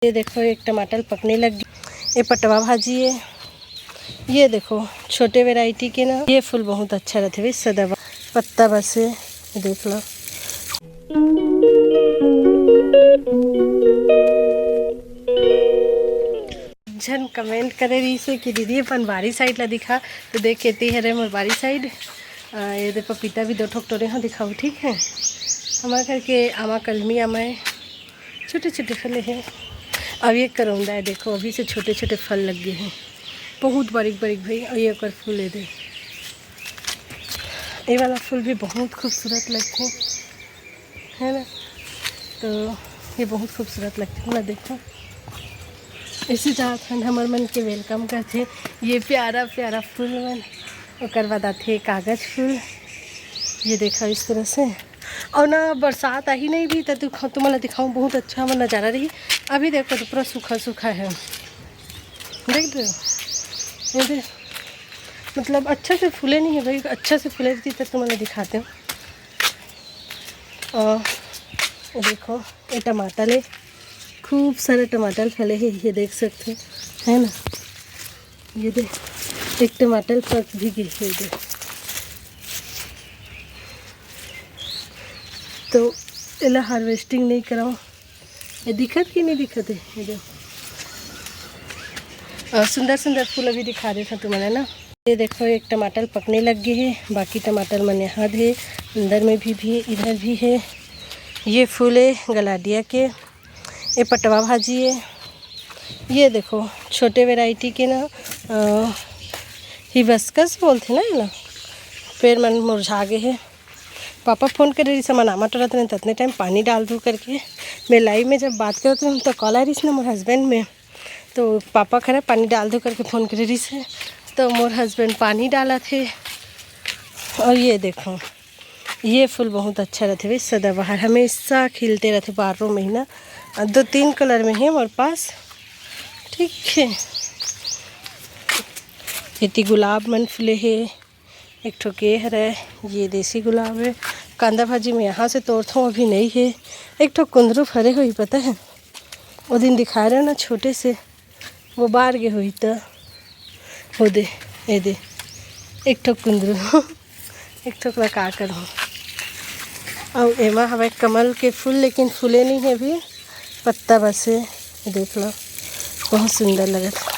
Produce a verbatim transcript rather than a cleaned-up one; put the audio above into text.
ये देखो, एक टमाटर पकने लग गई। ये पटवा भाजी है। ये देखो, छोटे वैरायटी के ना, ये फूल बहुत अच्छा रहते भाई, सदाबहार पत्ता बस है। ये देख लो। झन कमेंट करे रहिसे कि दीदी अपन बारी साइड ला दिखा, तो देख केती हरे मोर बारी साइड। ये दे पपीता भी दो ठोक टोरे हो, दिखाओ, ठीक है। हमारे घर के आमा कलमी आमा है, छोटे छोटे फले हैं। अब ये करौंदा है, देखो अभी से छोटे छोटे फल लग गए हैं, बहुत बारीक बारीक भाई। और ये ओकर फूल है दे, ये वाला फूल भी बहुत खूबसूरत लगते, है ना। तो ये बहुत खूबसूरत लगते हैं ना, देखो। इसी तरह ठंड हमर मन के वेलकम करते। ये प्यारा प्यारा फूल मन, ओकर बाद आथे कागज फूल। ये देखो इस तरह से। और ना बरसात आही नहीं भी तो तू तुमला दिखाऊँ, बहुत अच्छा हमर नज़ारा रही। अभी देखो तो पूरा सूखा सूखा है, देख रहे हो? ये देख, मतलब अच्छा से फूले नहीं है भाई, अच्छा से फूले रहती तो तुमला दिखाते हो। और ये देखो, ये टमाटर है, खूब सारे टमाटर फले हैं, ये देख सकते हो, है ना। ये दे, एक टमाटर पक भी गई है, ये दे। तो एला हार्वेस्टिंग नहीं कराओ, ये दिखत कि नहीं दिखत है, ये दे। और सुंदर सुंदर फूल अभी दिखा देता तुम्हारा ना। ये देखो, एक टमाटर पकने लग गए है, बाकी टमाटर मन यहाँ है, अंदर में भी, भी, इधर भी है। ये फूल है गलाडिया के, ये पटवा भाजी है। ये देखो, छोटे वैरायटी के ना, अ, हिबिस्कस बोलते ना, ये ना पेड़ मन मुरझा गए है। पापा फोन करे रहिस, मन आमा टोरत रहे, ततने टाइम पानी डाल दू करके। मैं लाइव में जब बात करत रहूँ तो कॉल आ रहिस ना मोर हस्बैंड में, तो पापा करे पानी डाल दो करके फोन करे रहिस है, तो मोर हस्बैंड पानी डालत है। और ये देखो, ये फूल बहुत अच्छा रहते भाई, सदाबहार हमेशा खिलते रहते बारह महीना। और दो तीन कलर में है मोर पास, ठीक है। एती गुलाब मन फूले है, एक ठो के हरे, ये देसी गुलाब है। कांदा भाजी में यहाँ से तोड़थों, अभी नहीं है। एक ठो कुंदरू फरे हुई पता है, वो दिन दिखा रहे हो ना छोटे से, वो बार गे हुई तो वो दे, ये दे, एक ठो कुंदरू एक ठो ला का करहूँ। और एमा हवे कमल के फूल, लेकिन फूले नहीं है अभी, पत्ता बस है। देख लो, बहुत सुंदर लगत है।